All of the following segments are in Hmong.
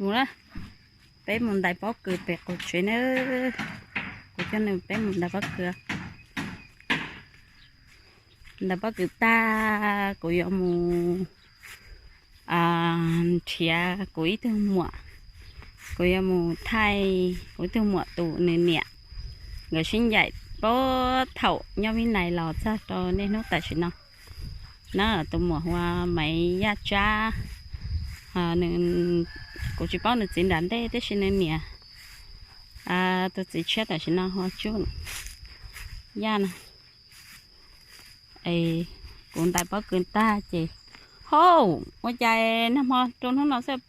Mus na, peb mus ntais pob kws pem qaum tsev na. Kuv coj nws peb mus ntais pob kws. Ntais pob kws tag, kuv yuav mus nrhiav kuv ib tug muam, kuv yuav mus thaij kuv ib tug muam tus nws niam, nkawd sib ncaim puag thaum nyob Vib Nais los txog rau niaj hnub tam sim no. Na, tus muam hu ua Maiv Yaj Tsab, kuv tsis paub nws txiv nram ntej tab sis nws niam, tus txiv tshiab tam sim no hu ua Tsuj Yaj na. Es kuv ntais pob kws tag ces, hauj, ua cas nag hmo rau hnub no xwb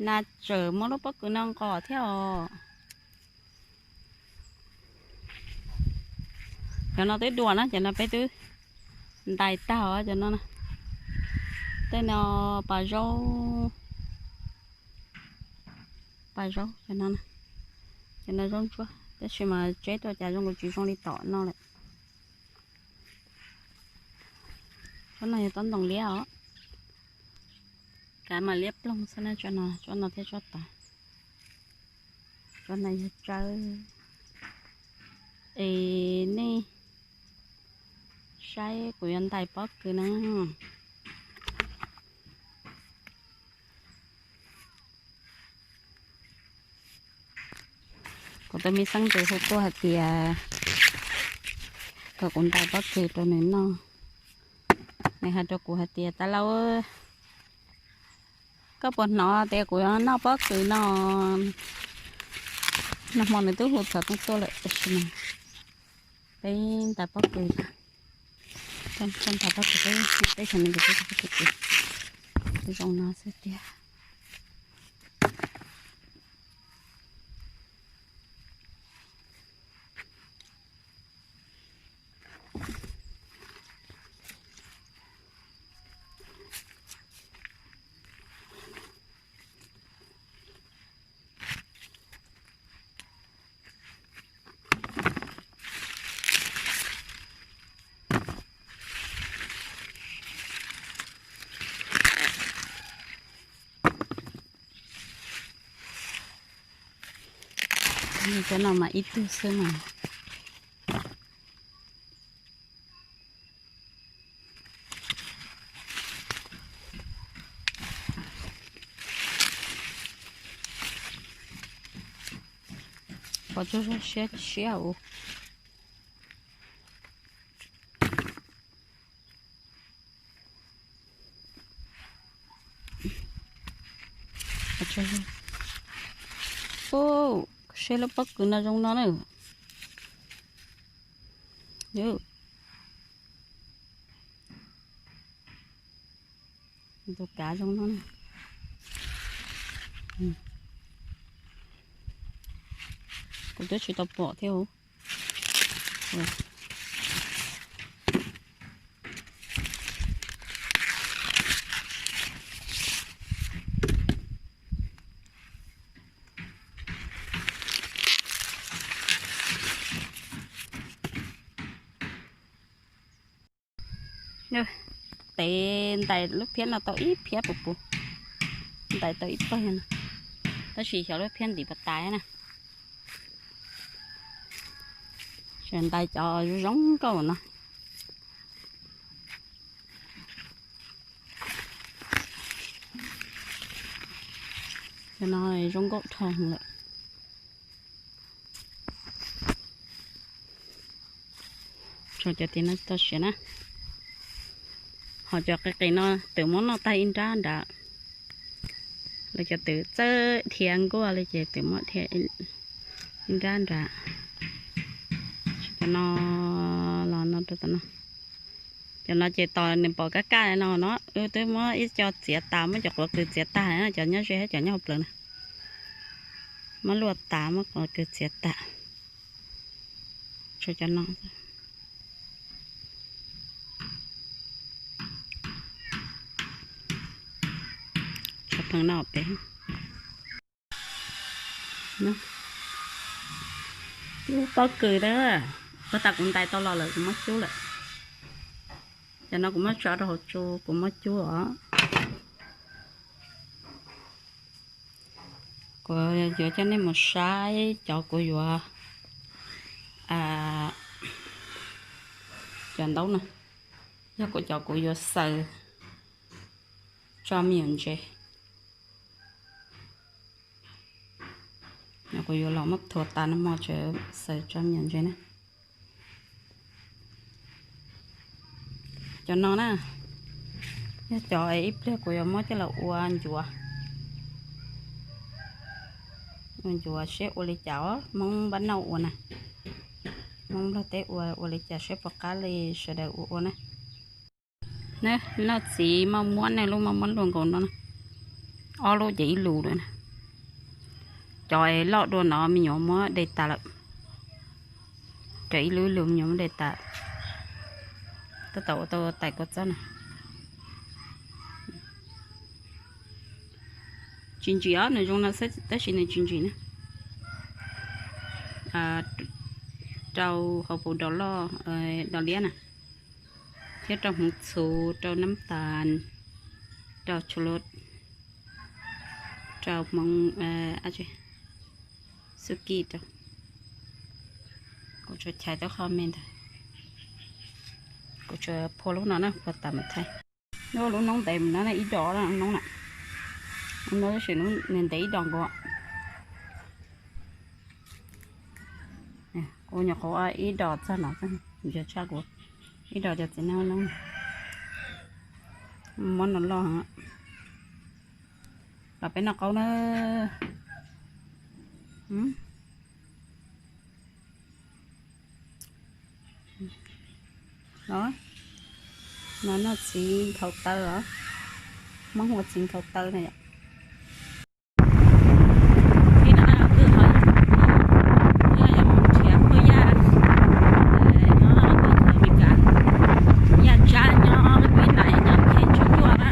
na tseem muaj lub pob kws no nqos thiab os. Cov no twb dua na, cov no peb twb ntais tag os cov no. Tej no pas zaub, pas zaub cov no, cov no zaub ntsuab tab sis mas tseb rau cas zoo nkaus tsis zoo li tom no lawm. Tsob no yog tsob ntoo liab os. Kav mas liab ploog xwb na, tsob no, tsob no thiab tsob tod. Tsob no yog tsawb. Es nej saib kuv yuav ntais pob kws na. Kuv tus me xeeb ntxwv hu tuaj hais tias kom kuv ntais pob kws rau nws noj. Nws hais rau kuv hais tias, Tab Lauj, koj puas hnov tias kuv yuav noj pob kws no? Nag hmo nws twb hu xov tooj tuaj lawm tab sis mas peb ntais pob kws, peb ntais pob kws, peb xyov nws ntais pob kws zoo no xwb tiag. Cov no mas ib tug xwb mas. Pov tseg siab siab ua. Ub, saib lub pob kws no zoo no na. Tus kav zoo no. Kuv twb tsis tau pom thiab. Tev ntais lub phiab no tau ib phiab puv puv, ntais tau ib pawg no, tab sis xyov lub phiab ntim puas tas na. Tseem ntais cov zoo nkauj no. Cov no zoo nkauj dhau lawm. Tso cov tim no txhob siav na. Ho cov qis qis no twm muab noj tag ib nrab nrad. Lawv cov twm txawj dhia nkuaj li ces twm muab dhia ib nrab nrad. Cov no los no rau tom no. Cov no ces tos nws pom kaj kaj no no, wb twb muab ib co txiav tas, muab cov quav kws txiav tag na, cov nyob ze thiab cov nyob hauv plawv na. Muab luaj tas muab quav kws txiav tas. Tshuav cov no. Tshuav pheej no pem. Cub pob kws na, puag ta kuv ntais tau los lawm kuv muab cub lawm. Cov no kuv muab tso rau hauv tsu kuv muab cub os. Kuv yuav coj nej mus saib cov kuv yuav, cov ntaub no, yog kuv cov kuv yuav xaws tso me nyuam ntses. Kuv yuav los muab thuav tas no mog, tseem xaws tso me nyuam ntses na. Cov no na, yog cov ib pliag kuv yuav muab coj los ua ncuav, ua ncuav seb ua li cas os, Hmoob npab nauj ua na, Hmoob Nplog teb ua, ua li cas seb puas qab li sawv daws ua ua na. Noj txiv maj muab, noj lub maj muab luaj nkaus no, ob lub ces ib lus lawm na. Cov loj dua no me nyuam muab de tas lawm, cov ib lub ib lus me nyuam muab de tas. Tab tom ua tau tais kua txob na. Tsis ntsim os, nws zoo no xwb tab sis nws tsis ntsim na. Rau hauv paus dos loj, dos liab na, thiab rau hmoov txhuv, rau nab tas, rau tshua lus, rau hmoov xub kis rau. Kuv tsuas chais tau qho me ntawd. Kuv tsuas phua lub no na, phua tas mam thaij. Lub noob ntev mus no ib dos noob na, no tab sis nws ntev ib dos nkaus. Kuv nyuam qhuav ib dos txog no, nco tshaj kuv ib dos cov txiv noob, muab no loj. Los peb noj qaub na. No, no noj txiv nkhaus taw os. Hmoob hu ua txiv nkhaus taw na yom. Yaj tsab nyob vib nais nyob peb tsis tuaj na.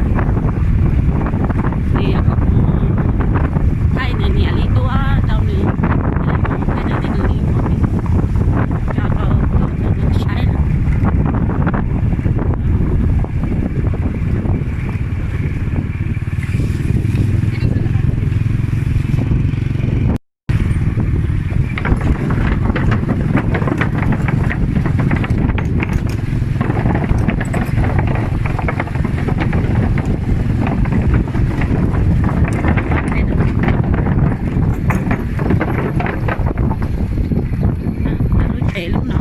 Nws yog kom thaij nws niam li tuaj rau nws, thaij nws tej nws li, tso rau saib. Lub tsev lub no.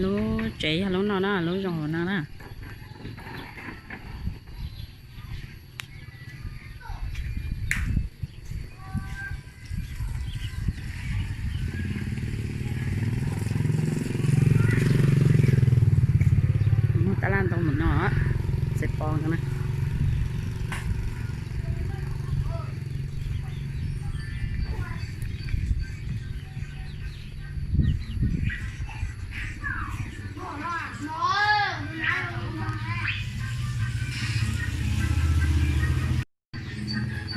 Lub tsev yog lub no na, lub zoo hauv no na. Muag tab laj ntoo mus no, txiv pos no na.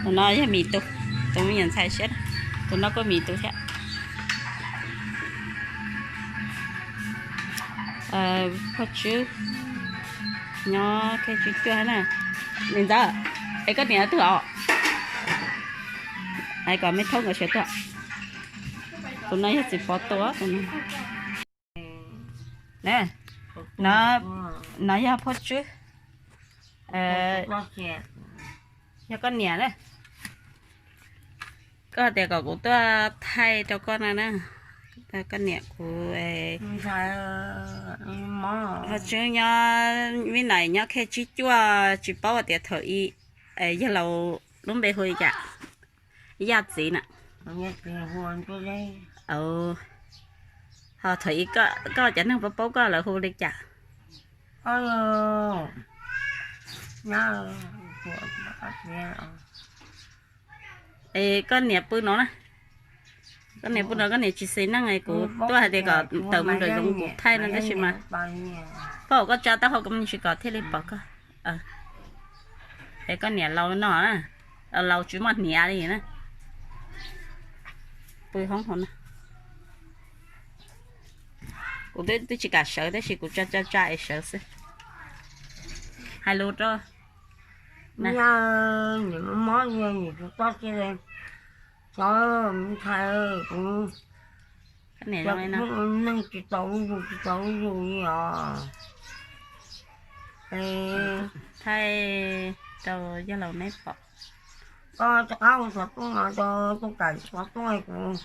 Tus no yog Mis tus, tus me nyuam ntxhais siab, tus no kuj Mis tus thiab. Phoj Tswb nyob Khej Tsib Cuaj na. Niam ntxawm, es koj niam twg os? Es kom me thoob nkawd sawv tuaj. Tus no yog txiv pov tua tus no. No yog Phoj Tswb, yog koj niam na. Koj tias kom kuv tuaj thaij rau koj no na. Koj niam kuv, Phoj Tswb nyob Vib Nais nyob Khej Tsib Cuaj, tsis paub hais tias thaum i, yawg laus lub npe hu li cas? Yaj txiv na. Ho thaum i koj cov neeg paub paub koj lawv hu li cas? Es koj niam pw no na. Koj niam pw no, koj niam tsis xis neej, kuv tuaj hais tias kom tawm mus nraum zoov kuv thaij no tab sis mas poj koj tsa taub hau kuv me ntsis kom thiaj li pom koj. Es koj niam laus no na, laus tsis muaj hniav li na. Pw hoob hauv na. Kuv twb tsis kam sawv tab sis kuv tsa tsa tsa es sawv xwb. Hais lus rau. Nim mob nim tus toj siab, cov me ntxhais, kuv neej tsis tau ua zus tsis tau ua zus li os. Thaij rau yawg laus neb pom. Koj rov qab ua xov tooj no rau tub kam xov tooj kuv,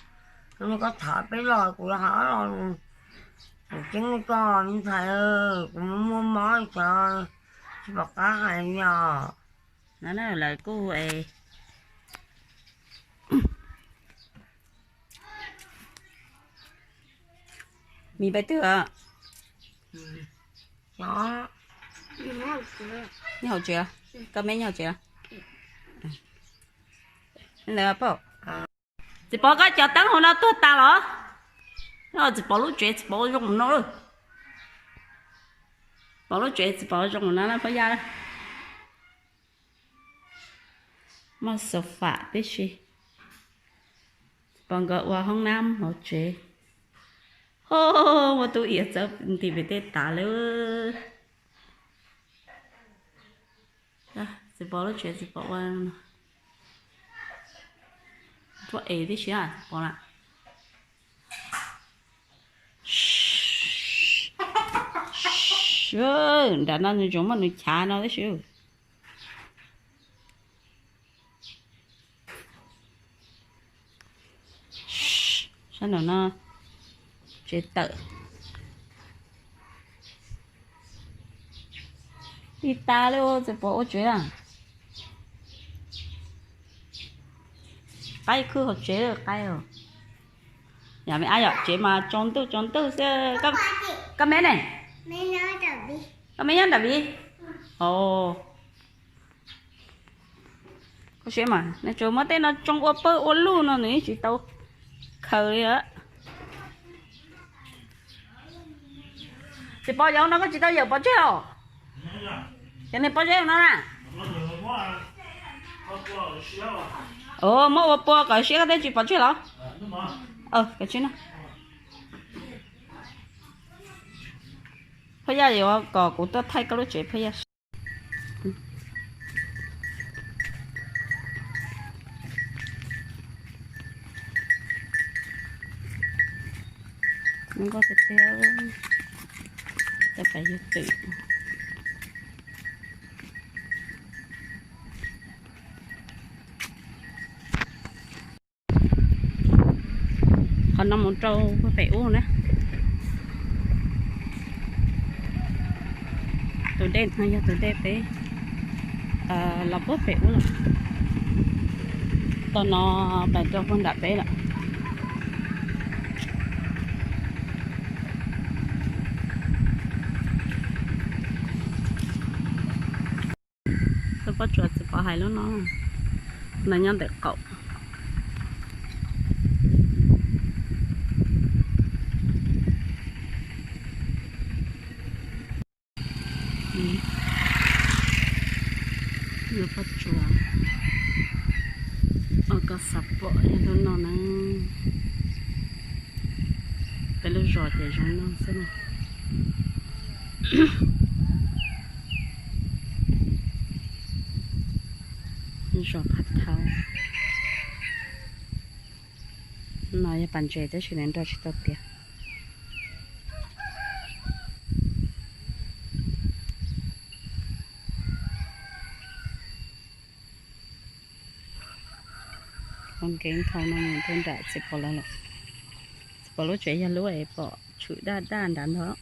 kuv nrog koj tham peb los kuv yuav hais ob lo lus. Kuv tseeb li koj me ntxhais, kuv muaj mob xyov tsis pom qab hais li os. No na lawv kuj es, mis peb twg os? Nyob hauv tsev, koj me nyob hauv tsev. Ntawd pom. Txiv Pov, koj cov teeb hauv no tuag tas los? Txiv Pov lub tsev txiv Pov ua zoo no. Pov lub tsev txiv Pov ua zoo no na Phaj Yaj. Muaj sofa tib si. Txiv Pov nkawd ua hoob nab hauv tsev. Ho, muaj tub iav txawb nti pem tej tav lawm. Txiv Pov lub tsev txiv Pov ua, tuaj ev tib si txiv Pov na. Nram no nws tsuas muaj nws chav no tib si. Sab nraum no tsev tawm. Ib tag li txiv Pov ua tsev a. Qaib khwb hauv tsev qaib. Yog me ab yom, tsev mas tsaus ntuj tsaus ntuj xwb. Koj me ne? Koj me nyob nram viv? Os. Koj siab mas, nws tsuas muab tej no tsoo ua pawg ua lug no nws yeej tsis tau khaws li. Txiv Pov, yog no koj tsis tau yawm pov tseg los? Cov niag pob zeb no na. Muab ua pua kom siab koj thiaj tsis pov tseg los? Phaj Yaj yuav kom kuv tuaj thaij koj lub tsev Phaj Yaj. Zoo nkauj tiag tiag, cov pais yug twm. Qhov no mus rau puag pem ub na. Tus dej no yog tus dej peb los puag pem ub lawm. Tog no pais rau puag nram peb lawm. Tus pob tsuas txiv Pov hais lub no, no nyob ntawm qaum. Lub pob tsuas, ua koj xav pom yog lub no na. Peb lub zos ces zoo no xwb na. Zos Phav Thau. No yog pas ntses tab sis nws nrog tsis tau tiav. Ua nkev nkaus no mus rau nram txiv Pov lawv lawm. Txiv Pov lub tsev yog lub es pom tshwm daj daj nrad ntag.